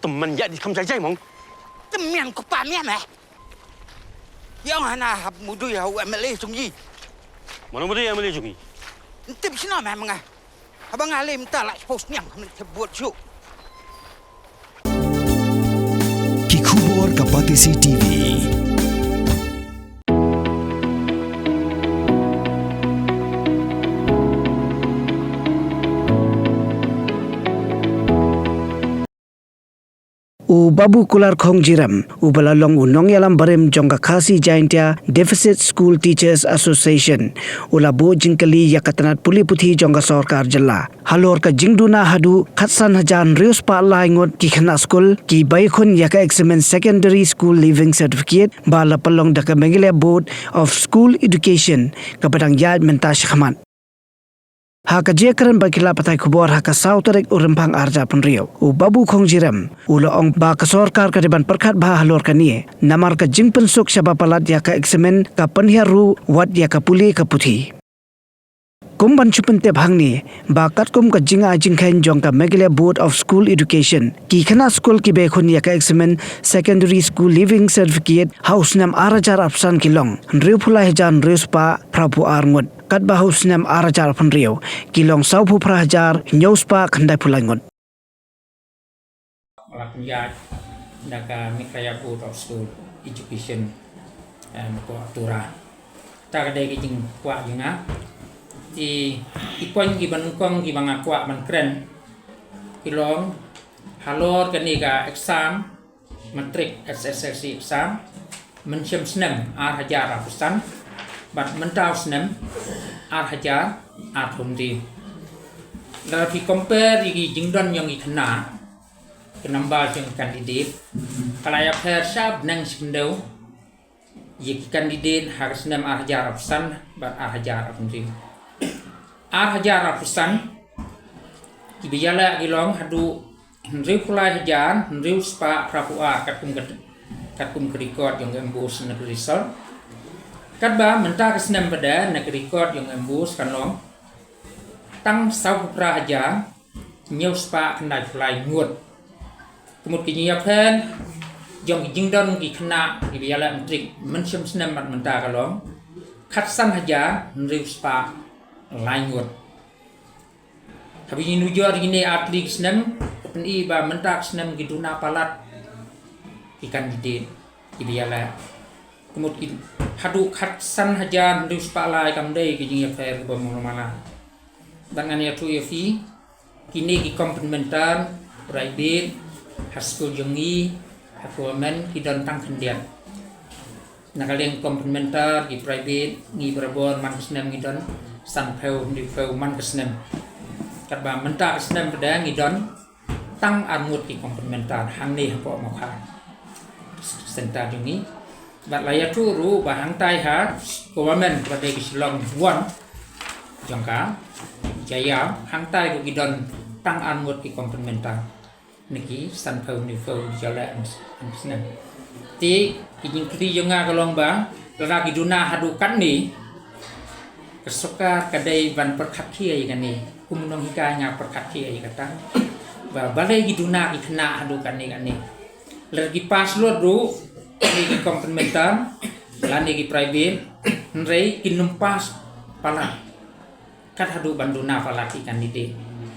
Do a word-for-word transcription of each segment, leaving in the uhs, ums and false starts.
Tymmen ïa di kham jai jai mong. Tymmen ko pa mian eh. Ïa nga na hap mudui ha u M L A jong i. Mano mudui M L A jong i? Ntip sino meh menga. Haba nga lem ta la post niang khamne te buat ju. Ki khubor ka Batesi T V. U Babu Kular Khongjirem, uba la long u nongïalam barim jong ka Khasi Jaintia Deficit School Teachers Association, u la buh jingkylli ïa ka tnat pule puthi jong ka sorkar jylla halor ka jingduna haduh khatsan hajar hynriew spah lai ngut ki khynnah skul kiba ïakhun ïa ka eksamin Secondary School Leaving Certificate ba la pynlong da ka Meghalaya Board of School Education kaba dang ïaid mynta shakhmat. Ha ka jingkren bad ki lad pathai khubor ha ka saw tarik u Rymphang ar hajar arphew hynriew, u Babu Khongjirem u la ong ba ka sorkar ka dei ban pyrkhat bha halor kane, namar ka jingpynsuk shaba palat ïa ka eksamin ka pynhiar ruh wat ïa ka pule ka puthi. Kum ban shu pyntip hangne ba katkum ka jingai jingkheiñ jong ka Meghalaya Board of School Education, ki khynnah skul kiba ïakhun ïa ka eksamin Secondary School Leaving Certificate ha u snem ar hajar arphew san ki long hynriewphew lai hajar hynriew spah phra phew ar ngut, katba ha u snem ar hajar arphew hynriew ki long sawphew phra hajar hynñiew spah khyndai phew lai ngut. La pynïaid da ka Meghalaya Board of School Education, eh, ko Tura. Ta ka dei ka jingkwah jong nga. Te ki point kiba nyngkong kiba nga kwah ban kren ki long halor kane ka exam matric, S S L C exam mynshem snem ar hajar arphew san bad mynta u snem ar hajar arphew hynriew. Lada phi compare ïa ki jingdon jong ki khynnah, ki number jong ki candidate, ka la ïapher sha bneng shi khyndew ïa ki candidate ha ka snem ar hajar arphew san bad ar hajar arphew hynriew. Ar hajar arphew san kiba ïaleh ki long haduh hynriewphew lai hajar hynriew spah phra phew ar katkum ka, katkum ka record jong ka MBOSE na ka result. Katba mynta ka snem pat de na ka record jong ka MBOSE kan long tang sawphew phra hajar hynñiew spah khyndai phew lai ngut. Ka mut ka jingïapher jong ka jingdon ki khynnah kiba ïaleh matric mynshem snem bad mynta ka long khatsan hajar hynriew spah lai ngut. Haba ngi nujor ïa kine ar tylli ki snem, ka pyni ba mynta ka snem ki duna palat ki candidate kiba ïaleh. Ka mut ki haduh khatsan hajar hynriew spah lai kam dei ka jingïapher kaba mala. Bad ngan ïathuh ïa phi, kine ki compartmental, private, ha skul jong ngi, ha government ki don tang khyndiat. Na ka liang compartmental, ki private, ngi barabor man ka snem ngi don sanphew hynriewphew man ka snem. Katba mynta ka snem pat de ngi don tang ar ngut ki compartmental hangne hapoh Mawkhar center jong ngi. Bad la ïathuh ruh ba hangtai ha government ba dei ka Shillong One jong ka Jaiaw, hangtai ruh ki don tang ar ngut ki compartmental na ki sanphew hynriewphew ki jaiaw leh ha ka snem. Te ka jingkylli jong nga ka long ba lada ki duna haduh katne, ka sorkar ka dei ban pyrkhat khia ïa kane. Kum u nonghikai nga pyrkhat khia ïa kata ba balei ki duna ki khynnah haduh katne katne. Lada ki pass lut ruh, ne ki compartmental lane ki private, hynrei kin ym pass palat. Kat haduh ban duna palat ki candidate.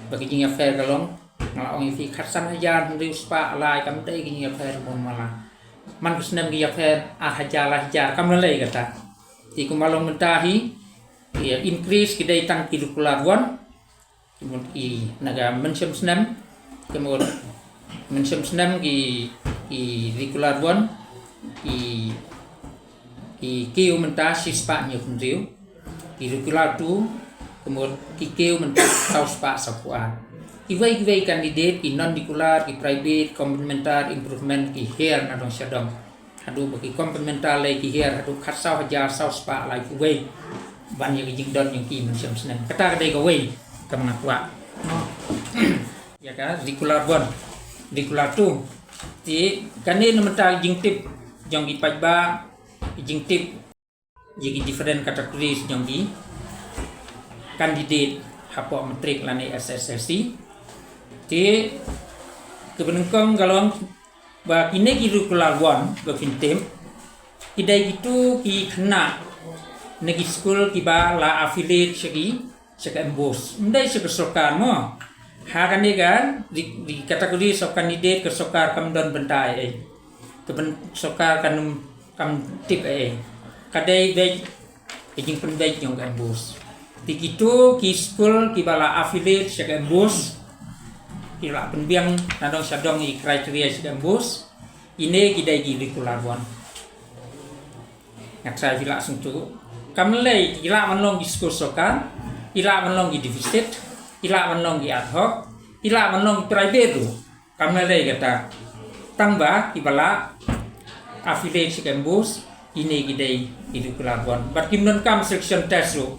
Ba ka jingïapher ka long, nga la ong ïa phi, khatsan hajar hynriew spah lai kam dei ka jingïapher bun mala. Man ka snem ki ïapher ar hajar lai hajar kam la lei kata. Te kumba long mynta hi, ki increase ki dei tang ki regular one, ki mut ki na ka mynshem snem, ki mut mynshem snem ki, ki regular one, ki, ki kiew mynta shi spah hynñiew hynriew, ki regular two, ki mut ki kiew mynta saw spah sawphew ar. Kiwei kiwei candidate, ki non regular, ki private, complementary, improvement, ki hiar na dong sha dong. Haduh ba ki complementary lei ki hiar haduh khatsaw hajar saw spah laiphew wei ban ïa ka jingdon jong ki mynshem snem. Kata ka dei kawei kaba nga kwah. Ïa ka regular one, regular two. Te kane na mynta ka jingtip jong ki paidbah, ka jingtip ïa ki different categories jong ki candidate hapoh matric lane S S L C. Te Kaba nyngkong ka long ba kine ki regular one ba phin tip, ki dei kito ki khynnah na ki skul kiba la affiliate sha ki, sha ka MBOSE. Ym dei sha ka sorkar mo. Ha kane ka, the, the categories of candidate ka sorkar kam don bynta ei. Ka sorkar kam, kam tip ei. Ka dei beit ka jingpynbeit jong ka MBOSE. Te kito ki skul kiba la affiliate sha ka MBOSE, ki la pynbiang nadong shadong i criteria sha ka MBOSE, ine ki dei ki regular one. Nga trai phi la sngewthuh. Kam lei, i la ban long ki skul sorkar, i la ban long ki deficit, i la ban long ki ad hoc, i la ban long ki private ruh. Kam lei kata. Tang ba kiba la affiliate sha ka MBOSE, ine ki dei ki regular one. Bad kim donkam selection test ruh.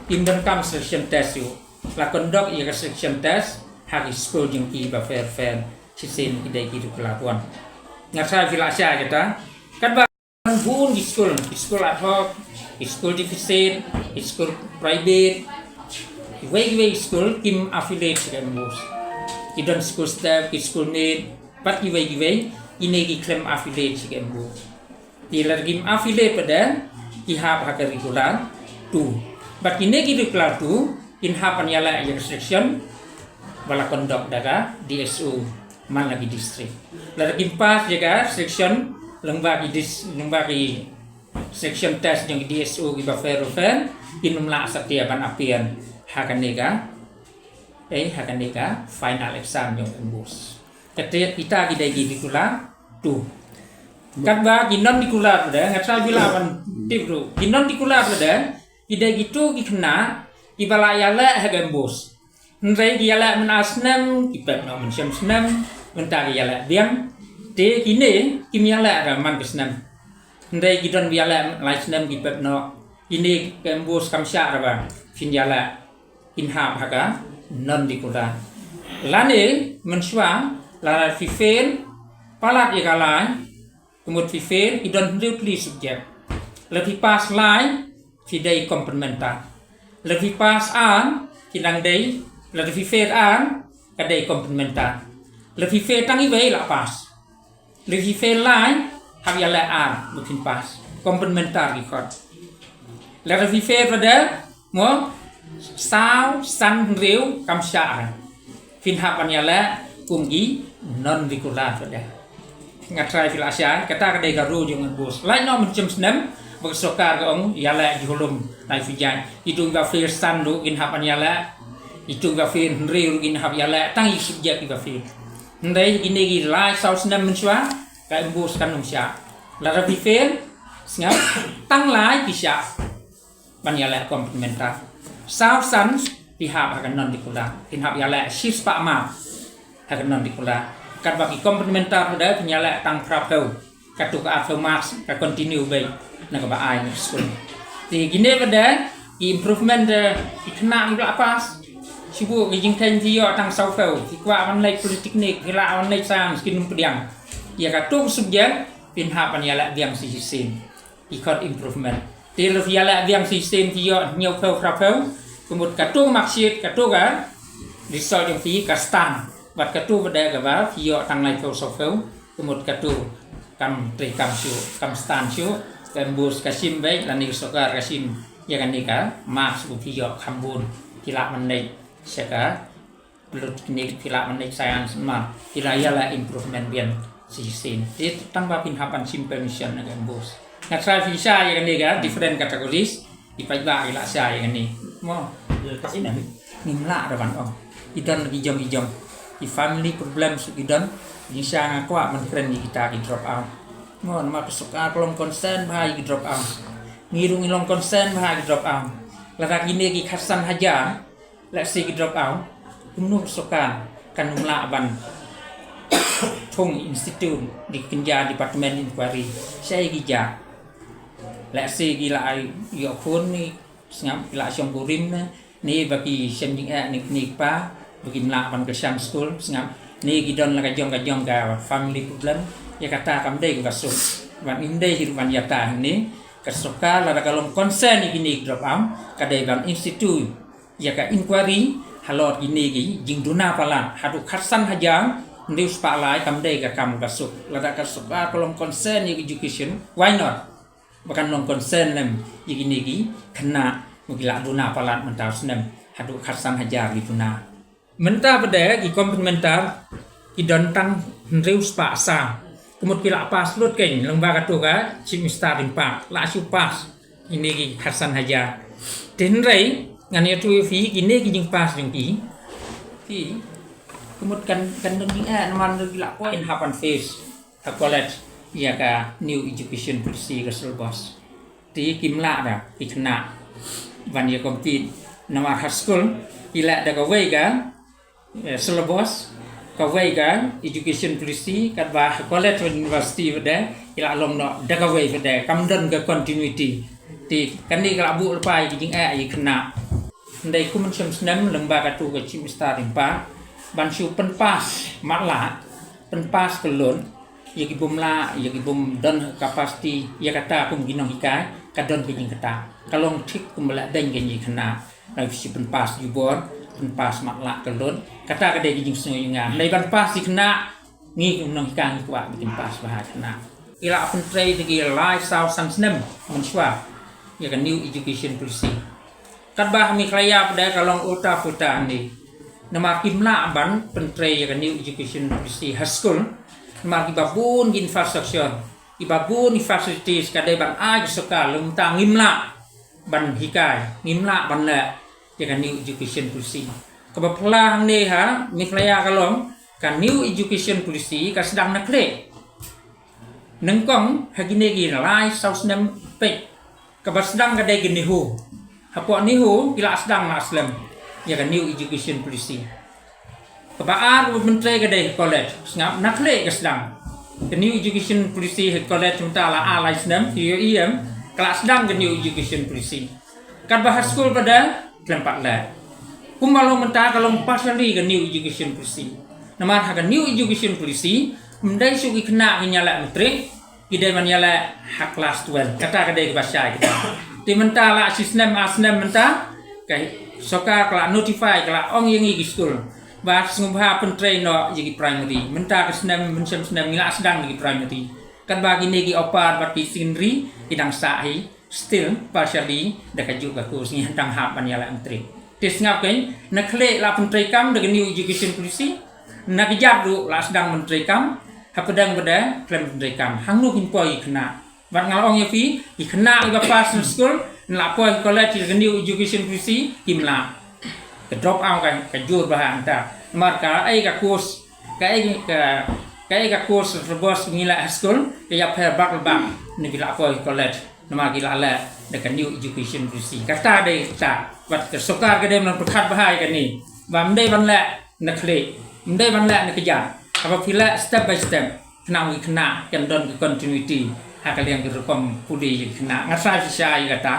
Kim donkam selection test ruh. La conduct ïa ka selection test ha ki skul jong ki ba pher pher. Shisien ki dei ki regular one. Nga trai phi la shai kata. Katba bun ki skul, ki skul ad hoc, ki skul deficit, ki skul private, kiwei kiwei ki skul kim affiliate sha ka MBOSE. Ki don skul step, ki skul meet, bad kiwei kiwei, ine ki khlem affiliate sha ka MBOSE. Te lada kim affiliate pat de, ki hap ha ka regular two. Bad kine ki regular two, kin hap ban ïaleh ïa ka selection ba la conduct da ka DSO man la ki district. Lada kim pass ïa ka selection lyngba ki dis, lyngba ki selection test jong ki DSO kiba pher pher, kin ym lah satia ban appear ha kane ka, eh, ha kane ka final exam jong MBOSE. Kata kita ki dei ki regular two. Katba ki non regular pat de, nga trai phi la ban tip ruh. Ki non regular pat de, ki dei kito ki khynnah kiba la ïaleh ha ka MBOSE. Hynrei ki ïaleh man ar snem, ki pep noh mynshem snem, mynta ki ïaleh biang. Te kine kim ïaleh da man ka snem. Hynrei ki don ba ïaleh lai snem ki pep noh. Kine ka MBOSE kam shah da ba phin ïaleh, kin hap ha ka non regular. Lane mynshuwa lada phi fail palat ïa ka lai, ka mut phi fail, ki don hynriew tylli subject. Lada phi pass lai, phi dei complementar. Lada phi pass ar, phi nang dei, lada phi fail ar, ka dei complementar. Lada phi fail tang iwei la pass. Lada phi fail lai, hap ïaleh ar ba phin pass. Complementar ki khot. Lada phi fail pat de, mo, saw, san, hynriew, kam shah. Phin hap ban ïaleh kum ki non regular pat de. Nga trai phi la shai, kata ka dei ka rule jong MBOSE. Lait noh mynshem snem ba ka sorkar ka ong ïaleh juh lum lai subject. Kito kiba fail san ruh kin hap ban ïaleh. Kito kiba fail hynriew ruh kin hap ïaleh. Tang ïa ki subject kiba fail. Hynrei kine ki lai saw snem mynshuwa, ka MBOSE kan ym shah. Lada phi fail, sngap, tang lai phi shah ban ïaleh complementar. Saw san phi hap ha ka non regular. Phin hap ïaleh shispah mark ha ka non regular. Katba ki complementar pat de phin ïaleh tang phraphew. Katto ka arphew mark ka continue beit na kaba ai na skul. Te kine pat de ki improvement de ki khynnah kiba la pass. Shu buh ki jingkheiñ phi ïoh tang sawphew. Phi kwah ban leit polytechnic, phi lah ban leit science, kin ym pdiang. Ïa katto ka subject phin hap ban ïaleh biang shisien. Ki khot improvement. Te lada phi ïaleh biang shisien phi ïoh hynñiewphew phraphew, ka mut katto ka marksheet, katto ka result jong phi ka stand. Bad katto pat de kaba phi ïoh tang laiphew sawphew, ka mut katto kam treikam shuh, kam stand shuh. Ka MBOSE ka shim beit lane ka sorkar ka shim ïa kane ka marks ba phi ïoh kham bun, phi lah ban leit sha ka polytechnic, phi lah ban leit science, namar phi la ïaleh improvement biang shisien. Te tang ba phin hap ban shim permission na ka MBOSE. Nga trai phi shai ïa kane ka different categories. Ki paidbah ki la shai ïa kane. Mo. Ngim lah da ban ong. Ki don ki jong ki jong. Ki family problems ki don. Jingshisha nga kwah ban kren ïa kita ki drop out. Mo, namar ka sorkar ka long concern bha ïa ki drop out. Ngi ruh ngi long concern bha ïa ki drop out. Lada kine ki khatsan hajar, let's say, ki drop out, kumno ka sorkar kan ym lah ban thung institute, di kynja department inquiry. Shaei ki jia? Let's say ki la ïoh khun ne, sngap, ki la shongkurim ne, ne ba ki shem jingeh ne kine ki kpa, ba kim lah ban kyrshan skul, sngap, ne ki don la ka jong ka jong ka family problem. Ïa kata kam dei kaba suk. Ban ym dei hi ruh ban ïa ta ne ka sorkar lada ka long concern ïa kine ki drop out, ka dei ban institute ïa ka inquiry halor kine ki jingduna palat haduh khatsan hajar Hynriew spah lai kam dei ka kam ka suk. Lada ka suk ka long concern ïa ka education, why not? Ba kan long concern lem ïa kine ki khynnah ba ki la duna palat mynta u snem haduh khatsan hajar ki duna. Mynta pat de ki commitment mynta ki don tang hynriew spah sa. Ka mut ki la pass lut kein lyngba katu ka Chief Minister rympei la shu pass. Kine ki khatsan hajar. Te hynrei ngan ïathuh ïa phi kine ki jingpass jong ki. Ki ka mut kan kan don jingeh namar ki la poi in half and face ha college ïa ka New Education Policy ka syllabus. Te kim lah da ki khynnah ban ïa compete namar ha school ki lah da kawei ka eh, syllabus, kawei ka education policy, katba ha college bad university pat de ki la long noh da kawei pat de, kam don ka continuity. Te kane ka la buh lypa ïa ki jingeh ïa ki khynnah. Hynrei kum mynshem snem lyngba katu ka Chief Minister rympei ban shu pynpass matlah, pynpass ka load ïa ki bym lah, ïa ki bym don capacity, ïa kata kum ki nonghikai ka don ka jingkata. Ka long thik kumba la deng ka jingkhynnah. Ngi shu pynpass jubor, pynpass matlah ka load. Kata ka dei ka jingsngew ïa nga. Hynrei ban pass ïa ki khynnah, ngi kum nonghikai ngi kwah ba kin pass bha ïa ki khynnah. Ki la pyntrei da ki lai saw san snem mynshuwa ïa ka New Education Policy. Katba ha Meghalaya pat de ka long ulta pulta hangne. Namar kim lah ban pyntrei ïa ka New Education Policy ha school. Namar kiba bun ki infrastructure, kiba bun ki facilities ka dei ban ai ka sorkar, lymda ngim lah ban hikai, ngim lah ban leh ïa ka New Education Policy. Kaba phylla hangne ha Meghalaya ka long ka New Education Policy ka sdang na khlieh. Nyngkong ha kine ki lai saw snem peit, kaba sdang ka dei ka NEHU. Hapoh NEHU ki la sdang la slem ïa ka New Education Policy. Kaba ar kaba pyntrei ka dei college, sngap na khlieh ka sdang. Ka New Education Policy ha college mynta la ar lai snem, ki ïohi em ka la sdang ka New Education Policy. Katba ha school pat de khlem pat leh. Kumba long mynta ka long partially ka New Education Policy. Namar ha ka New Education Policy ym dei shuh ki khynnah kin ïaleh matric, ki dei ban ïaleh ha class twelve. Kata ka dei kaba shai kata. Te mynta la shi snem ar snem mynta ka sorkar ka la notify, ka la ong ïa ngi ki school ba sngewbha pyntrei noh ïa ki primary. Mynta ka snem mynshem snem ngi la sdang ïa ki primary. Katba kine ki upper bad ki secondary ki dang sah hi still partially da kajuh ka course, ngi hap tang hap ban ïaleh matric. Te sngap kein, na khlieh la pyntreikam da ka New Education Policy, na kjat ruh la sdang pyntreikam, hapdeng pat de khlem pyntreikam. Hangno kin poi ki khynnah? Bad nga la ong ïa phi, ki khynnah kiba pass na school, na la poi college da ka New Education Policy, kim lah. Ka drop out ka, ka jur bha hangta. Namar kaei ka course, kaei ka, kaei ka course syllabus ngi leh ha school ka ïapher bak la bak na ki la poi college. Namar ki la leh da ka New Education Policy. Kata dei kata. Bad ka sorkar ka dei ban pyrkhat bha ïa kane. Ba ym dei ban leh na khlieh, ym dei ban leh na kjat. Haba phi leh step by step, khnang ba ki khynnah kin don ka continuity ha ka liang ka rukom pule ïa ki khynnah. Nga sa shisha ïa kata.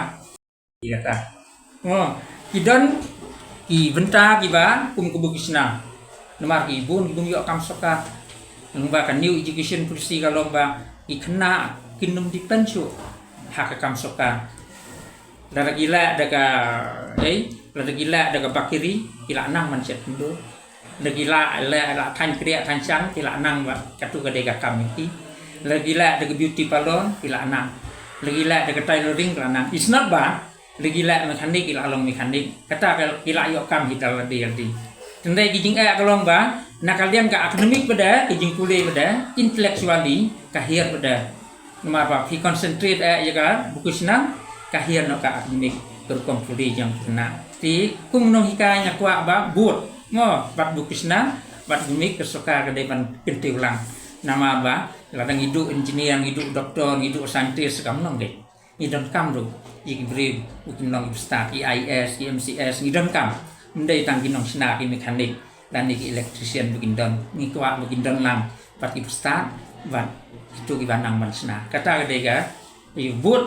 Ïa kata. Oh, ki don ki bynta kiba kum ka Bukhishna. Namar ki bun ki bym ïoh kam sorkar. Lyngba ka New Education Policy ka long ba ki khynnah kin ym depend shuh ha ka kam sorkar. Lada ki leh da ka, eh, lada ki leh da ka bakery, ki la nang ban shet khyndew. Lada ki leh, leh, leh thaiñ kriah thaiñ shang, ki la nang ba katu ka dei ka kam jong ki. Lada ki leh da ka beauty parlour, ki la nang. Lada ki leh da ka tailoring, ki la nang. It's not ba lada ki leh mechanic, ki la long mechanic. Kata ka, ki la ïoh kam hi da lade lade. Hynrei ki jingeh ka long ba na ka liang ka academic pat de, ka jingpule pat de, intellectually ka hiar pat de. Namar ba phi concentrate eh ïa ka Bukhishna, ka hiar noh ka academic, ka rukom pule jong ki khynnah. Te kum nonghikai nga kwah ba bud mo bad Bukhishna bad academic ka sorkar ka dei ban kyntiew lang. Namar ba lada ngi duh engineer, ngi duh doctor, ngi duh scientist, kam long de. Ngi donkam ruh ïa ki briew ba kin long ki bastad, ki I A S, ki M C S, ngi donkam. Ym dei tang ki nongshna, ki mechanic lane ki electrician ba kin don. Ngi kwah ba kin don lang bad ki bastad bad kito kiba nang ban shna. Kata ka dei ka, ïa bud,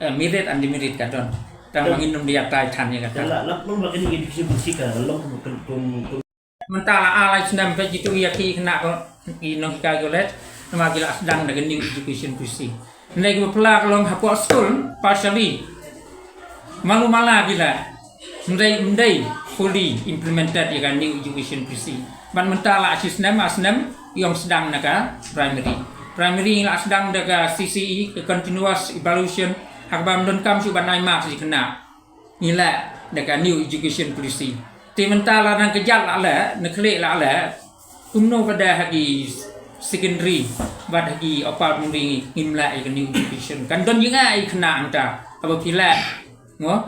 eh, merit and demerit ka don. Tang ba ngin ym dei ïatai than ïa kata. La, la, long ba kane ka education policy ka long kum, kum, kum. Mynta la ar lai snem peit kito ïa ki khynnah ko, ki nonghikai college, namar ki la sdang da ka New Education Policy. Hynrei kaba phylla ka long hapoh school partially. Malu mala ki la. Hynrei ym dei fully implemented ïa ka New Education Policy. Ban mynta la shi snem, ar snem, ïong sdang na ka primary. Primary la sdang da ka C C E, ka continuous evaluation, ha kaba ym donkam shuh ban ai marks ïa ki khynnah. Ngi leh da ka new education policy. Te mynta la nang kjat la leh, na khlieh la leh, kumno pat ha ki secondary, bad ha ki upper primary ngim leh ïa ka new education. Kan don jingeh ïa ki khynnah hangta, haba phi leh, mo,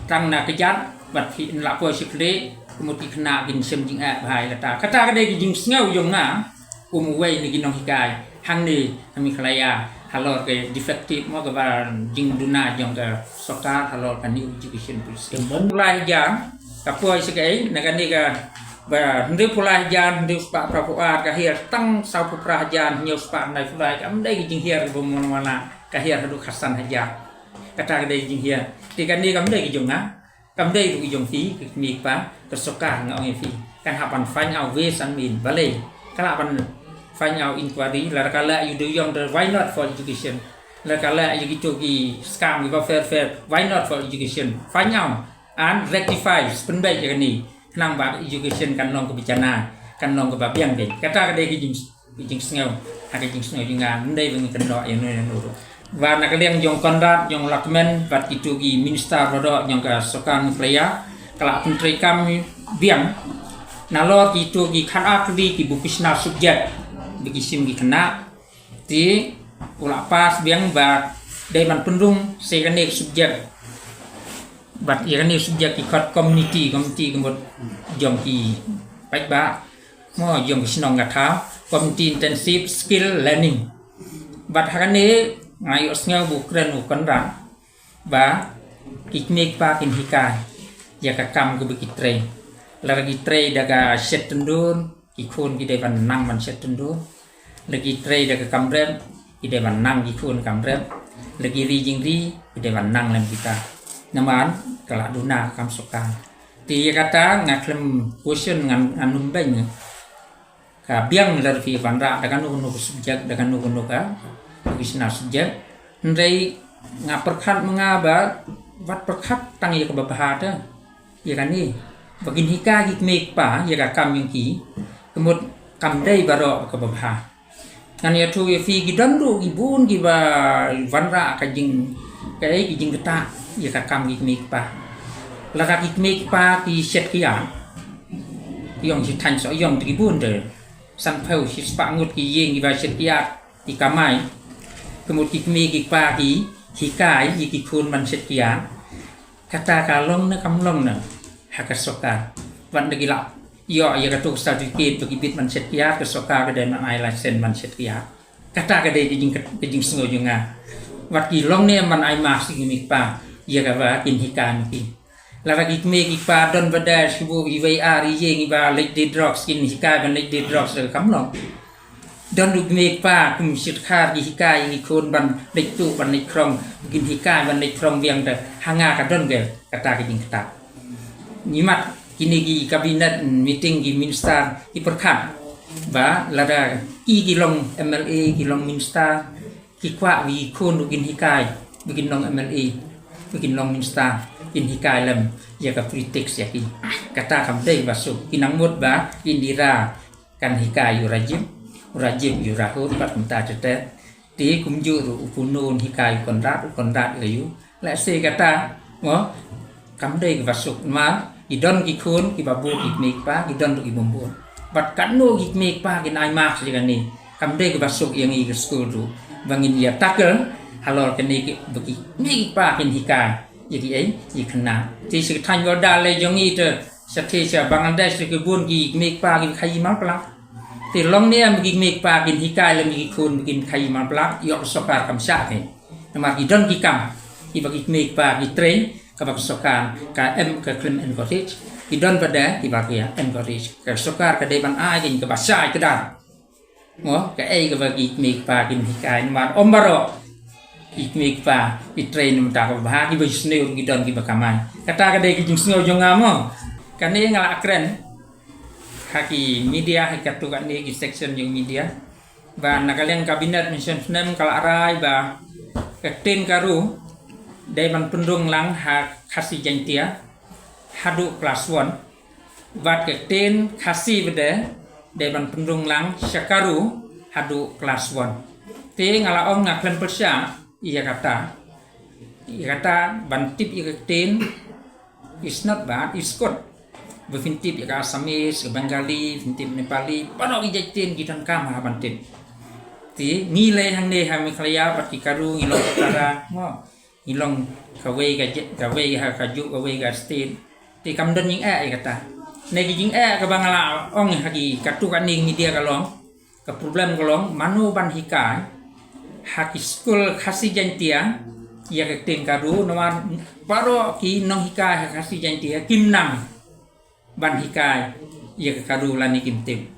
tang na kjat, bad phi la poi sha khlieh, kumut ki khynnah kin shem jingeh bha ïa kata. Kata ka dei ka jingsngew jong nga, kum uwei na ki nonghikai hangne ha Meghalaya, halor ka defective mo kaba jingduna jong ka sorkar halor ka new education policy. Pula hajar ka poi sha kaei, na kane kaba hynriewpula hajar hynriew spah phra phew ar ka hiar tang sawphew phra hajar hynñiew spah nai phew lai, kam dei ka jinghiar kaba mon wala ka hiar haduh khatsan hajar. Kata ka dei ka jinghiar. Te kane kam dei ka jong nga. Kam dei ruh ka jong phi, ki kmie ki kpa, ka sorkar nga ong ïa phi. Kan hap ban find out ways and means, balei. Kan hap ban find out inquiry, lada ka leh ïa u dewïong te why not for education. Lada ka leh ïa kito ki scam kiba fair fair, why not for education. Find out and rectify, pynbeit ïa kane. Khnang ba education kan long kaba janai, kan long kaba biang beit. Kata ka dei ka jing Ka jingsngew, ha ka jingsngew jong nga, ym dei ba ngi kynnoh ïa no ïa no ruh. Ba na ka liang jong Conrad, jong Lahkmen, bad kito ki minister baroh jong ka sorkar Meghalaya, ka la pyntreikam biang nalor kito ki khatar tylli ki vocational subject ba ki shim ki khynnah. Te u la pass biang ba dei ban pynrung sa ïa kane ka subject. Bad ïa kane ka subject ki khot community, community ka mut jong ki paidbah. Mo, jong ka shnong ka thaw, community intensive skill learning. Bad ha kane nga ïohsngew ba u kren u Conrad ba ki kmie ki kpa kin hikai ïa ka kam kaba ki trei. Lada ki trei da ka shet tyndun, ki khun ki dei ban nang ban shet tyndun. Lada ki trei da ka kam rep, ki dei ban nang ki khun kam rep. Lada ki ri jingri, ki dei ban nang lem kita. Namar ka la duna ka kam sorkar. Te ïa kata nga khlem question, ngan, ngan ym beiñ. Ka biang lada phi wanrah da kano kano ka subject, da kano kano ka vocational subject. Hynrei nga pyrkhat ma nga ba wat pyrkhat tang ïa kaba bha te. Ïa kane ba kin hikai ki kmie ki kpa ïa ka kam jong ki, ka mut kam dei baroh kaba bha. Ngan ïathuh ïa phi, ki don ruh ki bun kiba wanrah ka jing, kaei, ki jingktah ïa ka kam ki kmie ki kpa. Lada ki kmie ki kpa ki shet kiad, ki ïong shi thaiñ soh ïong te ki bun te. Sanphew shispah ngut ki ïing kiba shet kiad ki kamai. Ka mut ki kmie ki kpa ki hikai ïa ki khun ban shet kiad. Kata ka long ne kam long ne ha ka sorkar. Wat lada ki la ïoh ïa kato ka certificate ba ki bit ban shet kiad, ka sorkar ka dei ban ai license ban shet kiad. Kata ka dei ka jing, ka jingsngew jong nga. Wat ki long ne ban ai marks ki kmie ki kpa ïa kaba kin hikai ma ki. Lada ki kmie ki kpa don ba dei shu buh iwei ar ïing iba leit die drugs, kin hikai ban leit die drugs, kam long. Don ruh kmie kpa kum shi dkhar ki hikai ïa ki khun ban leit tuh ban leit khrong, kin hikai ban leit khrong biang te, ha nga ka don ka, kata ka jingktah. Ngi mat kine ki cabinet meeting, ki minister ki pyrkhat ba lada ki, ki long M L A, ki long minister, ki kwah ba ki khun ruh kin hikai ba kin long M L A, ba kin long minister, kin hikai lem ïa ka politics ïa ki. Kata kam dei ba suk, ki nang mut ba Indira kan hikai ïa u Rajiv, u Rajiv ïa u Rahul, bad kumta te te. Te kumjuh ruh u Purno un hikai u Conrad, u Conrad ïa u. Lehse kata, mo, kam dei kaba suk, namar ki don ki khun kiba bun ki kmie ki kpa, ki don ruh ki bym bun. Bad katno ki kmie ki kpa kin ai marks ïa kane. Kam dei kaba suk ïa ngi ka skul ruh ba ngin ïa tackle halor kane, ki, ba ki kmie ki kpa kin hikai ïa ki, ei, ïa ki khynnah. Te sha ka thaiñ Border lei jong ngi te, sha te sha Bangladesh te ki bun ki kmie ki kpa ki khaïi marplak. Te long ne em ba ki kmie ki kpa kin hikai lem ïa ki khun ba kin khaïi marplak, ïoh ka sorkar kam shah kein. Namar ki don ki kam kiba ki kmie ki kpa ki trei, kaba ka sorkar ka em, ka khlem encourage. Ki don pat de kiba ki encourage. Ka sorkar ka dei ban ai kein kaba shai kdar. Mo, kaei kaba ki kmie ki kpa kin hikai, namar ym baroh ki kmie ki kpa ki trei na bynta kaba bha, kiba sniew ruh ki don kiba kamai. Kata ka dei ka jingsngew jong nga mo. Kane nga la kren ha ki media, ha katto katne ki section jong media, ba na ka liang cabinet mission snem ka la rai ba ka ktien ka ru dei ban pynrung lang ha Khasi Jaiñtia haduh class one. Bad ka ktien Khasi bad dei ban pynrung lang sha Garo haduh klas one. Te nga la ong nga khlem pyrshah ïa kata. Ïa kata ban tip ïa ka ktien is not bad, is good. Ba phin tip ïa ka Assamese, ka Bengali, phin tip Nepali, baroh ki jait ktien ki donkam ha ban tip. Te ngi lei hangne ha Meghalaya bad ki Garo ngi long ka para, mo. Ngi long kawei ka je-, kawei ha kajuh kawei ka state. Te kam don jingeh ïa kata. Ne ki jingeh kaba nga la ong ha ki katto katne media ka long, ka problem ka long mano ban hikai ha ki skul Khasi Jaiñtia ïa ka ktien Garo, namar baroh ki nonghikai ha Khasi Jaiñtia kim nang ban hikai ïa ka Garo lane kim tip.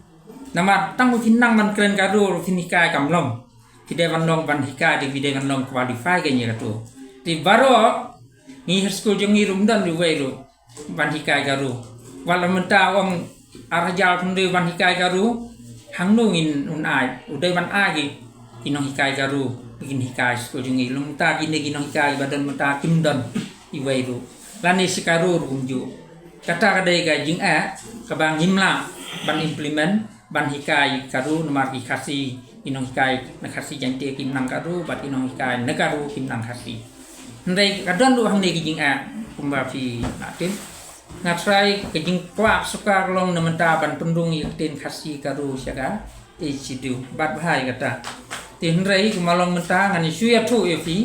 Namar tang ba phin nang ban kren Garo ruh phin hikai kam long. Phi dei ban long ban hikai, te phi dei ban long qualify ka ïa kato. Te baroh ngi ha skul jong ngi ruh ym don uwei ruh ban hikai Garo. Wat la mynta ong ar hajar khyndiat ban hikai Garo, hangno ngin un ai, u dei ban ai ki, ki nonghikai Garo ba kin hikai skul jong ngi. Long mynta kine ki nonghikai ba don mynta kim don uwei ruh. Lane shi Garo ruh kumjuh. Kata ka dei ka jingeh kaba ngim lah ban implement, ban hikai Garo namar ki Khasi, ki nonghikai na Khasi Jaiñtia kim nang Garo, bad ki nonghikai na Garo kim nang Khasi. Hynrei ka don ruh hangne ki jingeh kumba phi la tip. Nga tharai ka jingkwah sorkar ka long na mynta ban pynrung ïa ka ktien Khasi Garo sha ka H D U. Bad bha ïa kata. Te hynrei kumba long mynta ngan ïa shu ïathuh ïa phi,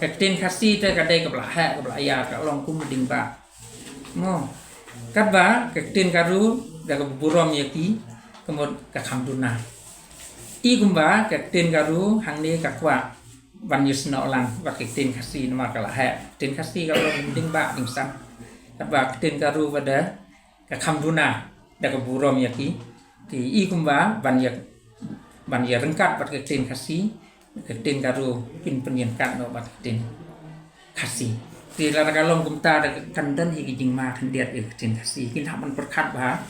ka ktien Khasi te ka dei kaba la heh kaba la ïar, ka long kum ding ba. Mo. Katba ka ktien Garo da kaba burom ïa ki, ka mut ka kham duna. I kumba ka ktien Garo hangne ka kwah ban ïasnoh lang bad ka ktien Khasi namar ka la heh. Ktien Khasi ka long ding ba ding san. Katba ka ktien Garo ba da ka kham duna da ka burom ïa ki. Te i kumba ban ïa, ban ïa ryngkat bad ka ktien Khasi, ka ktien Garo kin pynïeng kat noh bad ka ktien Khasi. Te lada ka long kumta da kan don hi ki jingma khyndiat ïa ka ktien Khasi. Kin hap ban pyrkhat bha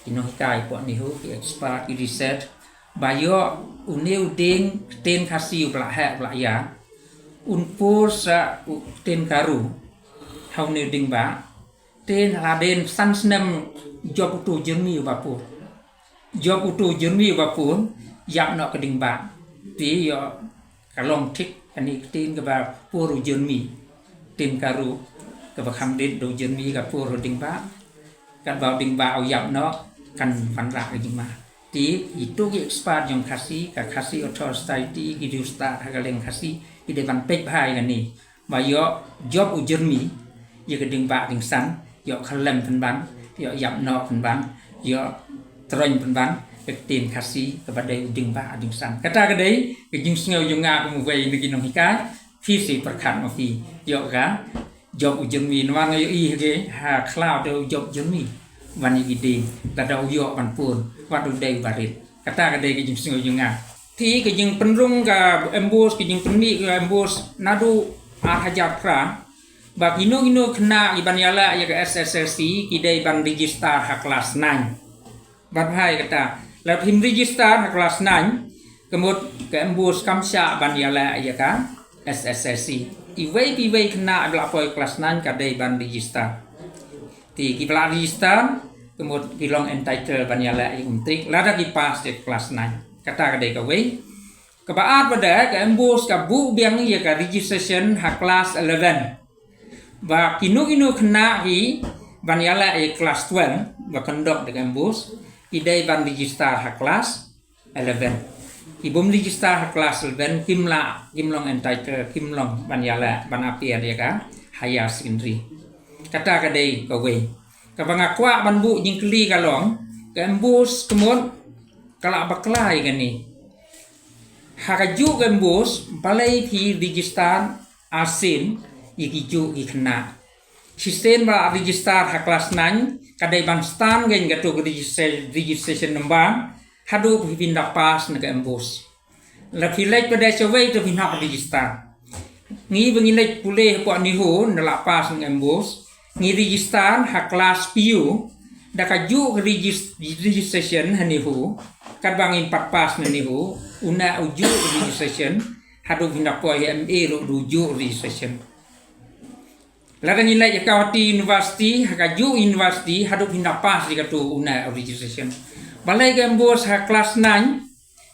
ki nonghikai pok NEHU, ki expert, ki research, ba ïoh une u dieng ktien Khasi uba la heh uba la ïar, un pur sa u ktien Garo ha une u dieng ba. Te hadien san snem jop uto u jyrmi uba pur. Jop uto u jyrmi uba pur, ïap noh ka dieng ba. Te ïoh ka long thik kane ka ktien kaba pur u jyrmi. Ktien Garo kaba kham dei da u jyrmi ka pur u dieng ba. Katba u dieng ba u ïap noh kan wanrah ka jingma. Te ito ki expert jong Khasi, ka Khasi Author Society, ki riewstad ha ka liang Khasi, ki dei ban peit bha ïa kane. Ba ïoh jop u jyrmi ïa ka dieng ba dieng san, ïoh khyllem pynban, ïoh ïap noh pynban, ïoh troiñ pynban ka ktien Khasi kaba dei u dieng ba dieng san. Kata ka dei ka jingsngew jong nga kum uwei na ki nonghikai. Phi sa pyrkhat ma phi, ïoh ka jop u jyrmi, namar nga ïohi ha ki, ha khlaw te u jop jyrmi ban ïa ki dieng, lada u ïoh ban pun, wat u dei uba rit. Kata ka dei ka jingsngew jong nga. Te ka jingpynrung ka MBOSE, ka jingpynmih ka MBOSE naduh ar hajar phra, ba kino kino khynnah kiban ïaleh ïa ka SSLC ki dei ban register ha klas nine. Bad bha ïa kata, lada phim register ha klas nine, ka mut ka MBOSE kam shah ban ïaleh ïa ka SSLC. Iwei pa iwei khynnah ba la poi klas nine ka dei ban register. Te kiba la register, ka mut ki long entitled ban ïaleh ïa ka matric lada ki pass ïa klas nine. Kata ka dei kawei. Kaba ar pat de, ka MBOSE ka buh biang ïa ka registration ha klas eleven. Ba kino kino khynnah kiban ïaleh ïa klas twelve, ba conduct da ka MBOSE, ki dei ban register ha klas eleven. Ki bym register ha klas eleven, kim lah, kim long entitled, kim long ban ïaleh, ban appear ïa ka higher secondary. Kata ka dei kawei. Kaba nga kwah ban buh jingkylli ka long, ka MBOSE ka mut ka la bakla ïa kane. Ha kajuh ka MBOSE, balei phi register arsien ïa kijuh ki khynnah. Shisien ba la register ha klas nine, ka dei ban stan kein kato ka registra-, registration number, haduh ba phin da pass na ka MBOSE. Lada phi leit pat de shawei te phin hap register. Ngi ba ngi leit pule hapoh NEHU, ngi la pass na ka MBOSE, ngi register ha klas PU, da kajuh ka regis-, registration ha NEHU, katba ngim pat pass na NEHU, une ujuh registration, haduh phin da poi ha MA ruh da ujuh registration. Lada ngi leit ha ka University, ha kajuh University haduh phin da pass ïa katu u ne registration. Balei ka MBOSE ha klas nine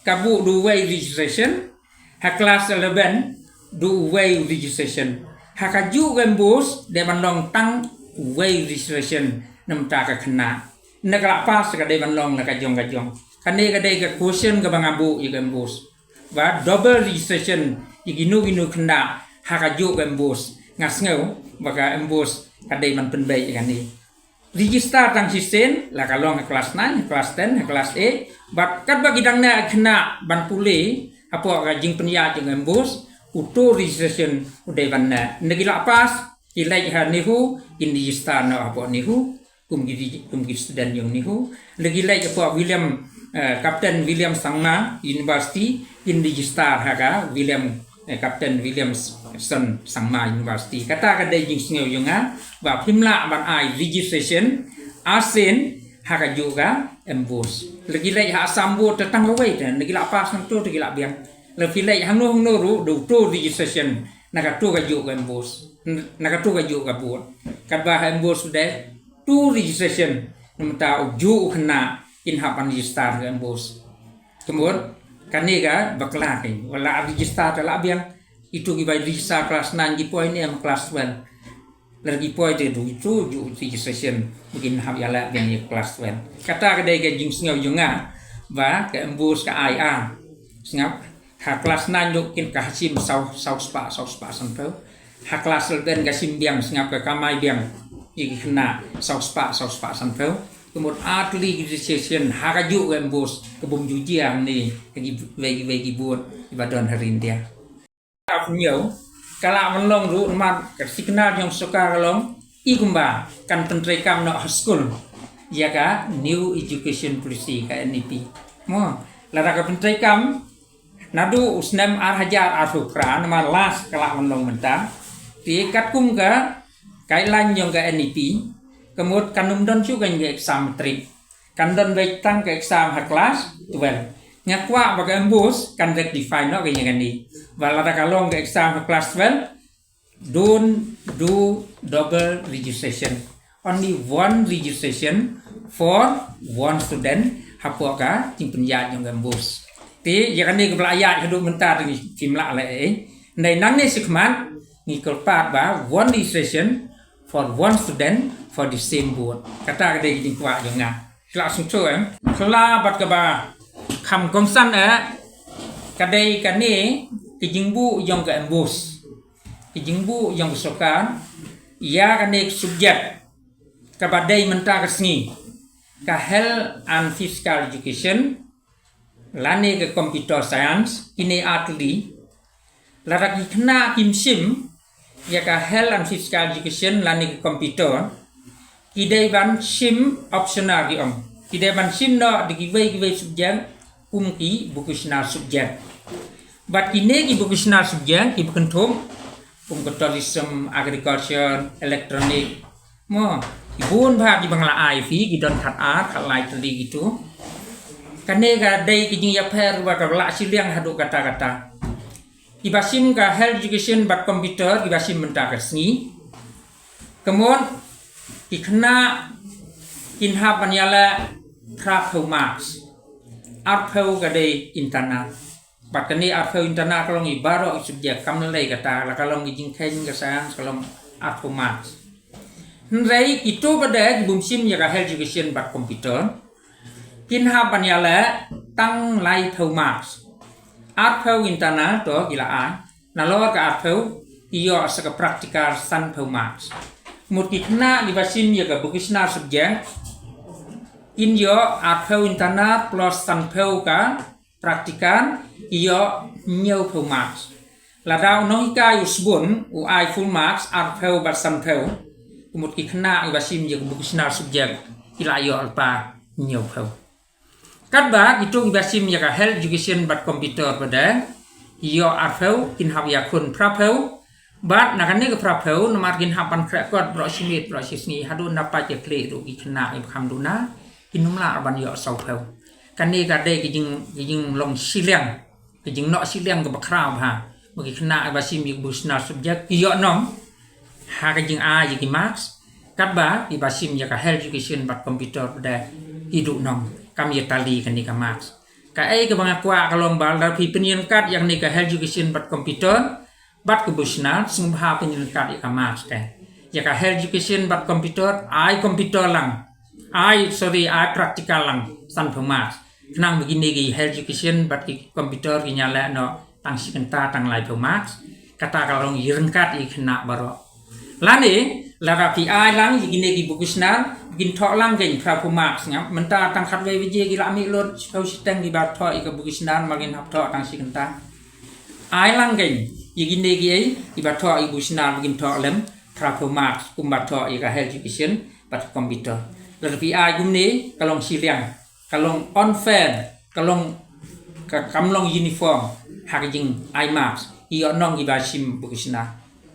ka buh da uwei registration, ha klas eleven da uwei registration. Ha kajuh ka MBOSE dei ban long tang uwei registration na ka bynta ka khynnah. Ynda ka la pass ka dei ban long la ka jong ka jong. Kane ka dei ka question kaba nga buh ïa ka MBOSE. Ba double registration ïa kino kino khynnah ha kajuh ka MBOSE. Nga sngew ba ka MBOSE ka dei ban pynbeit ïa kane. Register tang shisien, la ka long ha klas nine, ha klas ten, ha klas eight. Bad katba ki dang neh khynnah ban pule hapoh ka jingpynïaid jong ka MBOSE, uto registration u dei ban neh. Ynda ki la pass, ki leit ha NEHU, kin register noh hapoh NEHU, kum ki, kum ki student jong NEHU. Lada ki leit hapoh William, eh, Captain William Sangma University, kin register ha ka William, eh, Captain Williamson Sangma University. Kata ka dei jingsngew jong nga ba phim lah ban ai registration arsien ha kajuh ka MBOSE. Lada ki leit ha Assam Board te tang kawei te, lada ki la pass nangto te ki la biang. Lada phi leit hangno hangno ruh da uto registration na kato kajuh ka MBOSE, na kato kajuh ka board. Katba ha MBOSE u dei two registration na ka bynta ujuh u khynnah kin hap ban register ha ka MBOSE. Ka mut kane ka bakla kein, wat la register te la biang. Ito kiba register klas nine ki poi ne em klas twelve. Lada ki poi te da uto ujuh u registration ba kin hap ïaleh biang ïa klas twelve. Kata ka dei ka jingsngew jong nga ba ka MBOSE ka ai ar. Sngap, ha klas nine ruh kin ka shim saw, saw spah, saw spah sanphew. Ha klas eleven ka shim biang, sngap, ka kamai biang ïa ki khynnah saw spah, saw spah sanphew. Ka mut ar tylli ki registration ha kajuh ka MBOSE, ka bym ju jia hangne ha kiwei kiwei ki board kiba don ha ri India. Ka hynñiew, ka lah ban long ruh namar ka signal jong sorkar ka long i kumba kan pyntreikam noh ha skul ïa ka New Education Policy, ka NEP. Mo, lada ka pyntreikam naduh u snem ar hajar arphew phra, namar last ka lah ban long mynta. Te katkum ka guideline jong ka NEP, ka mut kan ym don shuh kein ka exam matric. Kan don beit tang ka exam ha klas twelve. Nga kwah ba ka MBOSE kan rectify noh ka ïa kane. Ba lada ka long ka exam ha klas twelve, don't do double registration. Only one registration for one student hapoh ka jingpynïaid jong ka MBOSE. Te ïa kane kaba la ïaid haduh mynta te phim lah leh ei. Hynrei nangne shakhmat ngi kyrpad ba one registration for one student for the same board. Kata ka dei ka jingkwah jong nga. Sla sngewthuh, em. Sla bad kaba kham kongsan, eh, ka dei kane ka jingbuh jong ka MBOSE, ka jingbuh jong ka sorkar ïa kane ka subject kaba dei mynta ka sngi, ka Health and Physical Education lane ka Computer Science, kine ar tylli. Lada ki khynnah kim shim ïa ka Health and Physical Education lane ka Computer, ki dei ban shim optional, ki ong, ki dei ban shim noh da kiwei kiwei subject kum ki vocational subject. Bad kine ki vocational subject kiba kynthup kum ka Tourism, Agriculture, Electronic, mo, ki bun bha kiba nga la ai phi, ki don khatar khatlai tylli kitu. Kane ka dei ka jingïapher ba ka la shiliang haduh katta katta. Kiba shim ka Health Education bad Computer kiba shim mynta ka sngi, ka mut ki khynnah kin hap ban ïaleh phraphew marks. Arphew ka dei internal. Bad kane arphew internal ka long ïa baroh ki subject, kam lei kata, la ka long ka jingkheiñ, ka science, ka long arphew marks. Hynrei kito ba dei ki bym shim ïa ka Health Education bad Computer, kin hap ban ïaleh tang laiphew marks. Arphew internal to ki la ai, nalor ka arphew ki ïoh sa ka practical sanphew marks. Mut ki khynnah kiba shim ïa ka vocational subject, kin ïoh arphew internal plus sanphew ka practical, ki ïoh hynñiewphew marks. Lada u nonghikai u sbun u ai full marks arphew bad sanphew, ka mut ki khynnah kiba shim ïa ka vocational subject ki la ïoh lypa hynñiewphew. Katba kito kiba shim ïa ka Health Education bad Computer pat, ki ïoh arphew, kin hap ïakhun phraphew. Bad na kane ka phraphew, namar kin hap ban khreh kot baroh shi miet, baroh shi sngi, haduh naba ïa khlieh ruh ki khynnah kiba kham duna, kin ym lah ban ïoh sawphew. Kane ka dei ka jing, ka jinglong shiliang, ka jingnoh shiliang kaba khraw bha. Ba ki khynnah kiba shim ïa ka vocational subject ki ïoh nong ha ka jingai ïa ki marks, katba kiba shim ïa ka health education bad computer pat de ki duhnong kam ïa tally kane ka marks. Kaei kaba nga kwah ka long ba lada phi pynïeng kat ïa kane ka health education bad computer bad ka Bushnar, sngewbha pynïeng kat ïa ka marks te. Ïa ka health education bad computer, ai computer lang. Ai, sorry, ai practical lang, sanphew marks. Khnang ba kine ki health education bad ki computer kin ïaleh noh tang shi kynta tang laiphew marks. Kata ka long ïa ryngkat ïa ki khynnah baroh. Lane, lada phi ai lang ïa kine ki Bushnar, kin thoh lang kein phraphew marks, nga mynta tang khatwei baje ki la mih lut, shiphew shiteng kiba thoh ïa ka Bushnar, mar kin hap thoh tang shi kynta. Ai lang kein ïa kine kiei kiba thoh ïa ka Bushnar, kin thoh lem phraphew marks kumba thoh ïa ka health education bad computer. Lada phi ai kumne ka long shiliang, ka long unfair, ka long ka, kam long uniform ha ka jingai marks ïa ki nong kiba shim Bushnar.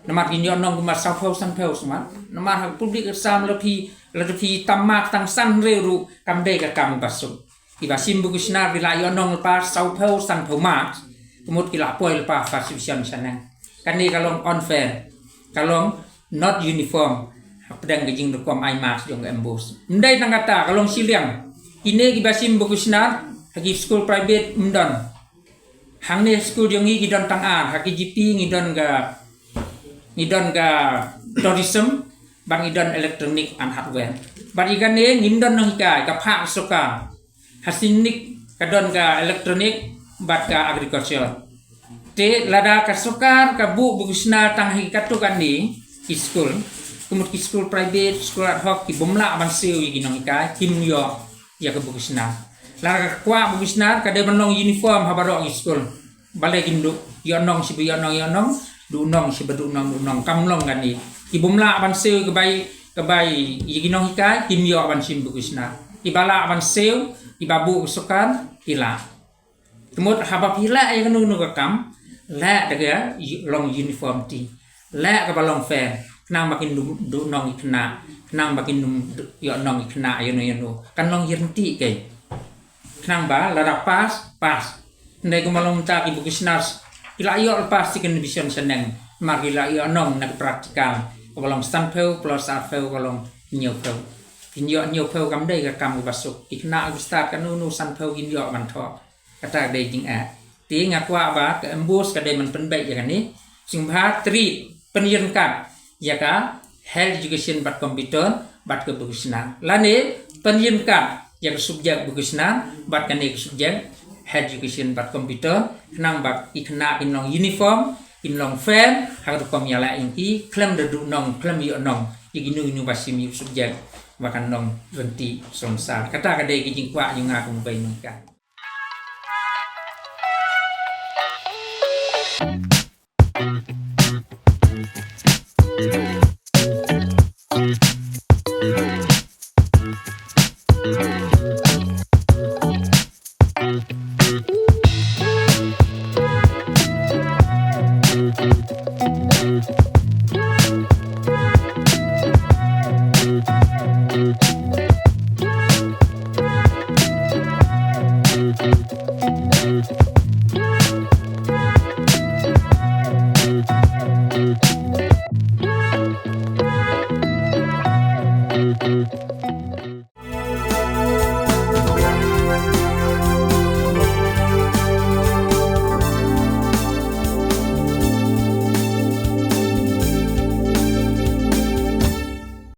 Namar kin ïoh nong kumba sawphew sanphew smat. Namar ha ka public exam lada phi, lada phi tam mark tang san hynriew ruh kam dei ka kam ba suk. Kiba shim Bushnar ki la ïoh nong lypa sawphew sanphew marks, ka mut ki la poi lypa first division shaneng. Kane ka long unfair, ka long not uniform hapdeng ka jingdukom ai marks jong ka MBOSE. Ym dei tang kata, ka long shiliang. Kine kiba shim Bushnar ha ki school private ym don. Hangne school jong ngi ki don tang ar, ha ki GP ngi don ka, ngi don ka tourism bad ngi don electronic and hardware. Bad ïa kane ngim don nonghikai, ka phah ka sorkar. Ha sainik ka don ka electronic bad ka agriculture. Te lada ka sorkar ka buh Bushnar tang ha katto katne ki school, ka mut ki school private, school ad hoc, ki bym lah ban siew ïa ki nonghikai, kim ïoh ïa ka Bushnar. Lada ka kwah Bushnar ka dei ban long uniform ha baroh ki school. Balei kin duh ïoh nong shiba ïoh nong ïoh nong, duh nong shiba duh nong duh nong, kam long kane. Ki bym lah ban siew ka bai, ka bai ïa ki nonghikai, kim ïoh ban shim Bushnar. Kiba lah ban siew, kiba buh ka sorkar, ki lah. Ka mut haba phi leh ïa kano kano ka kam, leh da ka long uniformity, leh kaba long fair, khnang ba kin duh, duh nong ki khynnah, khnang ba kin duh, ïoh nong ki khynnah ïano ïano, kan long ïa ryntih kein. Khnang ba lada pass, pass. Hynrei kumba long mynta ki Bushnar ki la ïoh lypa second division shaneng, namar ki la ïoh nong na ka practical, kaba long sanphew plus arphew ka long hynñiewphew. Kin ïoh hynñiewphew kam dei ka kam kaba suk. Ki khynnah kiba stad katno katno sanphew kin ïoh ban thoh. Kata ka dei jingeh. Te nga kwah ba ka MBOSE ka dei ban pynbeit ïa kane. Sngewbha treat, pynïeng kat ïa ka health education bad computer bad ka Bushnar. Lane pynïeng kat ïa ka subject Bushnar bad kane ka subject health education bad computer, khnang ba ki khynnah kin long uniform, kin long fair ha ka rukom ïaleh ïa ki, khlem da duh nong, khlem ïoh nong ïa kino kino ba shim ïa ka subject ba kan long ryntih sonsar. Kata ka dei ka jingkwah jong nga kum u bei nonghikai.